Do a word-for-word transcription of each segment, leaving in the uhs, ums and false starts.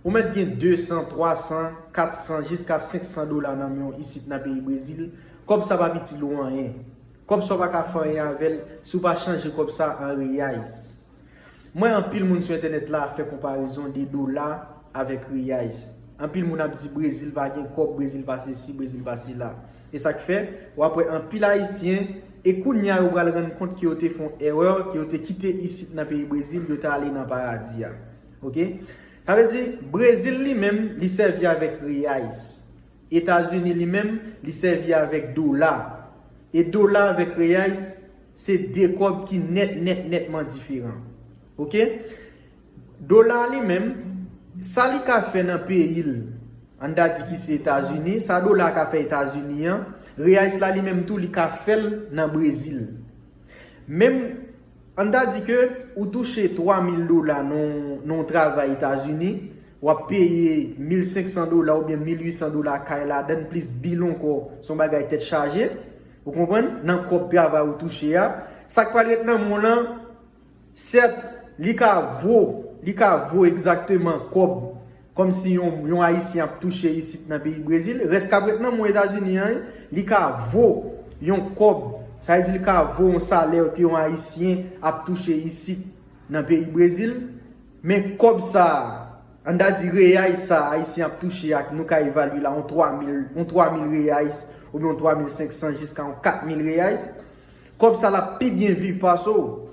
Ou mèt gen de san, twa san, kat san, jiska senk san dola nan men w isit nan peyi Brezil. Kòb sa pa piti lou anyen. Kòb sa w pa ka fè anyen avè l si w pa chanje kòb sa an reais. Mwen anpil moun sou entènèt la ap fè konparezon de dola avèk reais. Anpil moun ap di Brezil pa gen kòb, Brezil pa sesi, Brezil pa sela. E sa k fè, w ap wè anpil Ayisyen, e kounye a yo pral rann kont ke yo te fè yon erè, ke yo te kite isit nan peyi Brezil, yo te ale nan paradi a. Oke? Sa vle di, Brezil li menm, li sèvi avèk reais. Etazini li menm, li sèvi avèk dola. E dola avèk reais, se de kòb ki nèt, nèt, nètman diferan. Oke? Dola li menm, sa li ka fè nan peyi l, ann ta di ki se Etazini, sa dola ka fè Etazini an, reais la li menm tou li ka fè l nan Brezil. Menm, ann ta di ke ou touche twa mil dola nan yon, nan yon travay Etazini, w ap peye mil senk san dola oubyen mil uit san dola kay ladann, plis bil ankò, se yon bagay tèt chaje. Ou konprann? Nan kòb travay ou touche a, sa k pral ret nan men w lan, sèt, li ka vo, li ka vo egzakteman kòb kòmsi yon, yon Ayisyen ap touche isit nan peyi Brezil. Rès k ap ret nan men w Etazini an, li ka vo yon kòb. Sa vle di li ka vo yon salè ke yon Ayisyen ap touche isit nan peyi Brezil. Men kòb sa a, ann ta di reais sa a, Ayisyen ap touche ak, nou ka evalye la, yon twa mil, yon twa mil reais, oubyen yon twa mil senk san jiska yon kat mil reais. Kòb sa l ap pi byen viv pase w.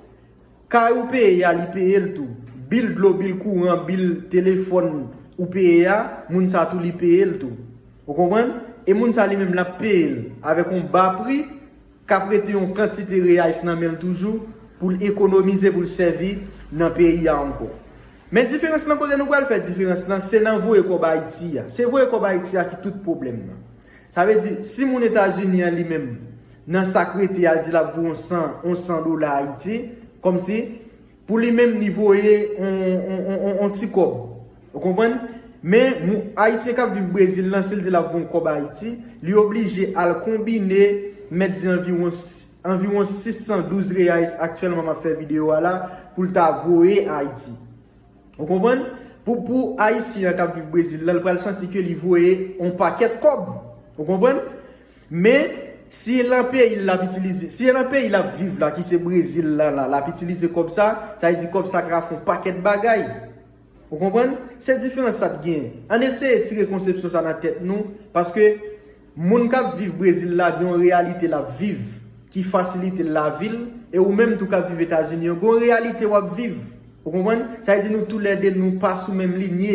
Kay ou peye a, li peye l tou. Bil dlo, bil kouran, bil telefòn ou peye a, moun sa tou li peye l tou. Ou konprann? E moun sa li menm l ap peye l avèk yon ba pri, k ap rete yon kantite reais nan men l toujou pou l ekonomize, pou l sèvi nan peyi a ankò. Men diferans lan, kote nou pral fè diferans lan, se nan voye kòb Ayiti a. Se voye kòb Ayiti a ki tout pwoblèm nan. Sa vle di, si moun Etazini an li menm, nan sa k rete a, l di l ap voye yon san, yon san dola Ayiti, kòmsi, pou li menm, li voye yon, yon, yon, yon, yon ti kòb. Ou konprann? Men, moun, Ayisyen k ap viv Brezil lan, si l di l ap voye yon kòb Ayiti, li oblije al konbine, mèt di anviwon, anviwon sis san douz reais aktyèlman m ap fè videyo a la, pou l ta voye Ayiti. Ou konprann? Pou, pou Ayisyen an k ap viv Brezil lan, l pral santi ke li voye yon pakèt kòb. Ou konprann? Men, si e nan peyi l l ap itilize, si e nan peyi l ap viv la, ki se Brezil la, la, l ap itilize kòb sa, sa vle di kòb sa ka fè yon pakèt bagay. Ou konprann? Se diferans sa k genyen. Ann eseye tire konsepsyon sa nan tèt nou, paske moun k ap viv Brezil la gen yon reyalite l ap viv ki fasilite l lavi l, e ou menm tou k ap viv Etazini an, gen yon reyalite w ap viv. Ou konprann? Sa vle di nou toulède nou pa sou menm linye.